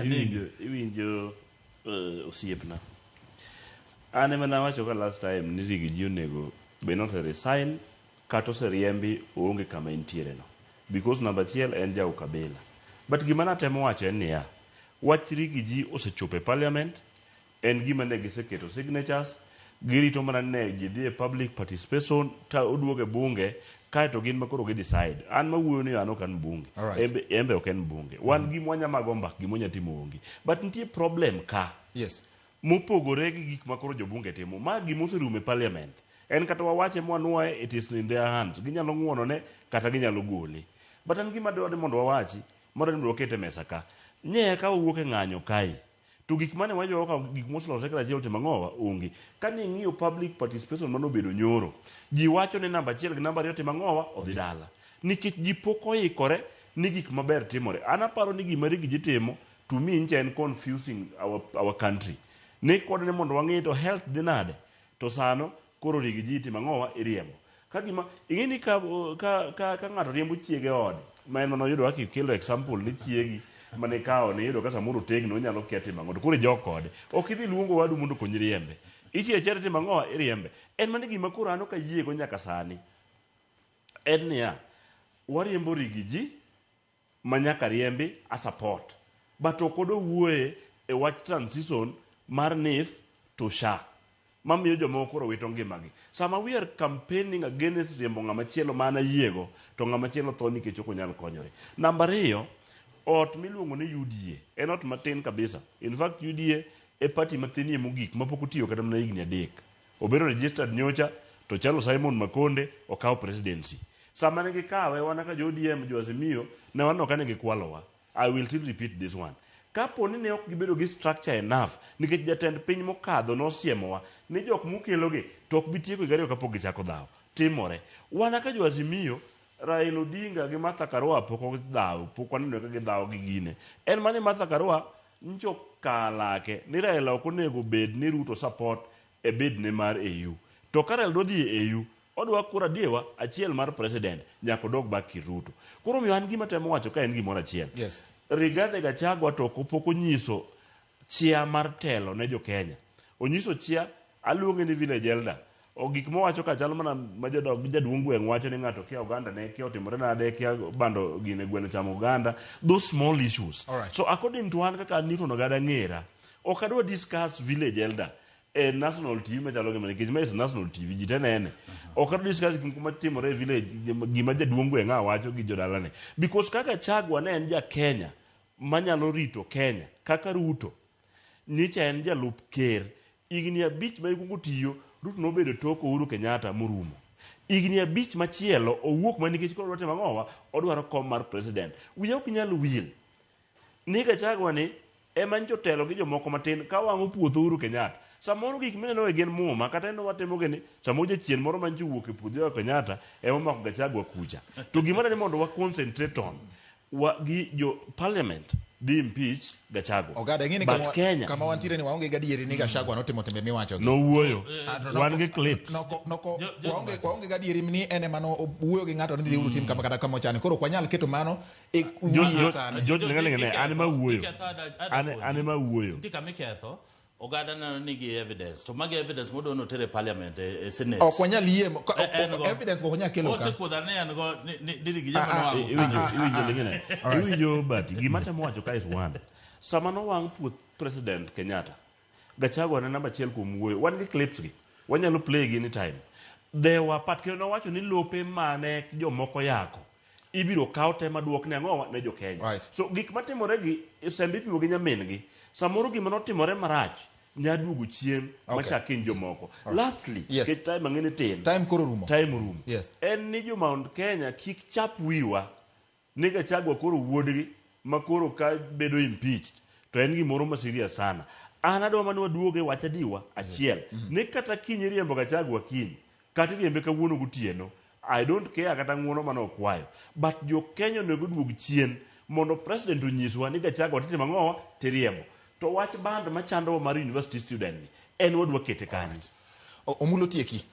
Iwinjo, iwinjo osiepna. An ema nawacho ka last time ni Riggy G onego bed ni ose resign kata oseriembi oonge kama entiere no. Because namba achiel en ja ukabila. But gima natemo wacho en niya, wach Riggy G osechopo e parliament, en gima ne giseketo signatures, girito mana ne ji dhi e public participation ta oduogo e bunge kaeto gin ma koro gi decide. An mawuoyo ni an ok an mbunge. Alright. En be ok en mbunge. Wan gima wanyamago mbak gima wanya timo onge. But nitie problem ka. Mopogore gi gik ma koro jobunge timo. Ma gima oserumo e parliament. En kata wawache mwanuoye, it is in their hands. Ginyalo ng'uonone kata ginyalo gole. But an gima adwaro ni mondo wawachi, madwaro ni mondo waket e mesa ka. Nye ka wawuok e ng'anyo kae, to gik mane waywago ka gik moselosre kata achiel otimo ang'owa onge. Kane ing'iyo public participation mane obedo nyoro, ji wacho ni namba achiel gi namba ariyo otimo ang'owa odhi dala. Nikech ji pok oikore ni gik maber timore. An aparo ni gima Riggy G timo to me ncha en confusing our country. Ni kod ni mondo wang'i to health dhi nade to sano koro Riggy G itimo ang'owa iriembo. Ka gima ing'e ni ka ng'ato riembo chiege e ode ma en mane oyudo kaka ikelo example ni chiegi mane ikawo ni iyudo ka samoro otegno onyalo kia timo ang'o to koro ijok kode. Ok idhi luongo wadu mondo okonyi riembe. Ichiero achiera timo ang'owa iriembe. En mana gima koro an ok ayiego nyaka sani. En niya, wariembo Riggy G ma nyaka riembi a support but ok odwa wuoye e wach transition mar NHIF to SHA mamiyo jomoko koro wito ngimagi. Sama we are campaigning against riembo ng'ama chielo ma an ayiego to ng'ama chielo tho nikech ok onyal konyore. Namba ariyo, ot miluongo ni UDA en ot matin kabisa. In fact UDA e party mathinie mogik mapok otiyo kata mana higni 3. Obedo registered nyocha to Chalo Simon Makonde okawo presidency. Sama ne gikawe wan kaka jo ODM jo Azimio ne waneno ka ne gikwalowa. I will still repeat this one. Kapo ni ne ok gibedo gi structure enough nikech jatend piny mokadho nosiemowa ni jok mukelogi to ok bi tieko higa ariyo kapok gichako dhawo. Timore. Wan kaka jo Azimio Raila Odinga gi Martha Karua pok odhawo, pok waneno ka gidhawo gi gine. En mana ni Martha Karua nyicho kalake ni Raila ok onego bed ni Ruto support e bid ne mar AU. To ka Raila dwa dhi e AU, odwa kura diewa achiel mar president nyaka odog back ir Ruto. Koro omiyo an gima temo wacho ka en gimoro achiel. Rigathi Gachagua to ok pok onyiso chia mar telo ne jo Kenya. Onyiso chia, aluonge ni village elder. O gik mowacho ka chalo mana ma jodog jaduong' gweng' wacho ni ng'ato kia oganda ne kia otimore nade, kia bando gine gweno chamo oganda. Those small issues. So according to an kaka Newton Ogada ng'era, ok adwa discuss village elder e national TV machalo gima nikech ma is national TV ji te nene. Ok adwa discuss gik moko matimore e village gima jaduong' gweng' a wacho gi jodalane. Because kaka Gachagua ne en ja Kenya manyalo rito Kenya kaka Ruto nyicha en jalup ker higni 5 ma ikuongo tiyo Ruto nobedo tok Uhuru Kenyatta morumo. Higni 5 machielo owuok ma nikech koro odwa timo ang'owa odwaro kom mar president. Wiya ok nyal wil ni Gachagua ni ema nyicha otelo gi jomoko matin ka wang'o puoth Uhuru Kenyatta. Samoro gik mineno e gin muma kata ineno watimo gini samoro jachien moro manyicha owuok e puoth Jomo Kenyatta ema omako Gachagua kucha. To gima dwaro ni mondo wa concentrate on wa gi jo parliament dhi impeach Gachagua. Ogada ing'e ni But kama, Kenya kama wantiere ni waonge gadieri ni Gachagua notimo timbe miwacho gi. Nowuoyo. Ah, no, Wan gi clips. Noko, Jo- waonge gadieri ni en ema no wuoyo gi ng'ato ni dhi uru tim kama kata kama ochane. Koro ok wanyal keto mano e wiye sani. George Lenga Lenga ne an ema wuoyo. Iketho ada An kodi. an ema wuoyo. Nitie kama iketho oganda neno ni gi evidence to magi evidence modwa noter e parliament e senate. Ok wanyal yie En go. Evidence ok wanyal kelo ka. Osekuodha ni en go ni Riggy G Ah, ah, nowang'o. Iwinjo ah, iwinjo ah, ling'ine. Alright. Iwinjo bati gima temo wacho ka is one. Sama nowang' puoth President Kenyatta, Gachagua ne namba achiel kuom wuoyo. Wan gi clips gi. Wanyalo play gi anytime. There were part kendo nowacho ni lope mane jomoko yako ibiro kaw te maduok ne ang'owa ne jo Kenya. So gik matimore gi sembe ipimo gi nyamin gi. Samoro gima notimore marach nya duogo chien machak hiny jomoko. Lastly, nikech time ang'e ni tin. Time koro rumo. Time rumo. En ni jo Mount Kenya kik chap wiwa ni Gachagua koro wuodgi ma koro ka bedo impeached to en gimoro ma serious sana. An adwa mana waduoge wach adiwa achiel ni kata kiny iriembo Gachagua kiny kata iriembe kawuono gotieno I don't care kata ng'uono mane okwayo but jo Kenya onego oduog chien mondo president onyiswa ni Gachagua titimo ang'owa tiriembo. To wach band machandowa mar university student ni en wadwa kete kanye? Omulo tieki.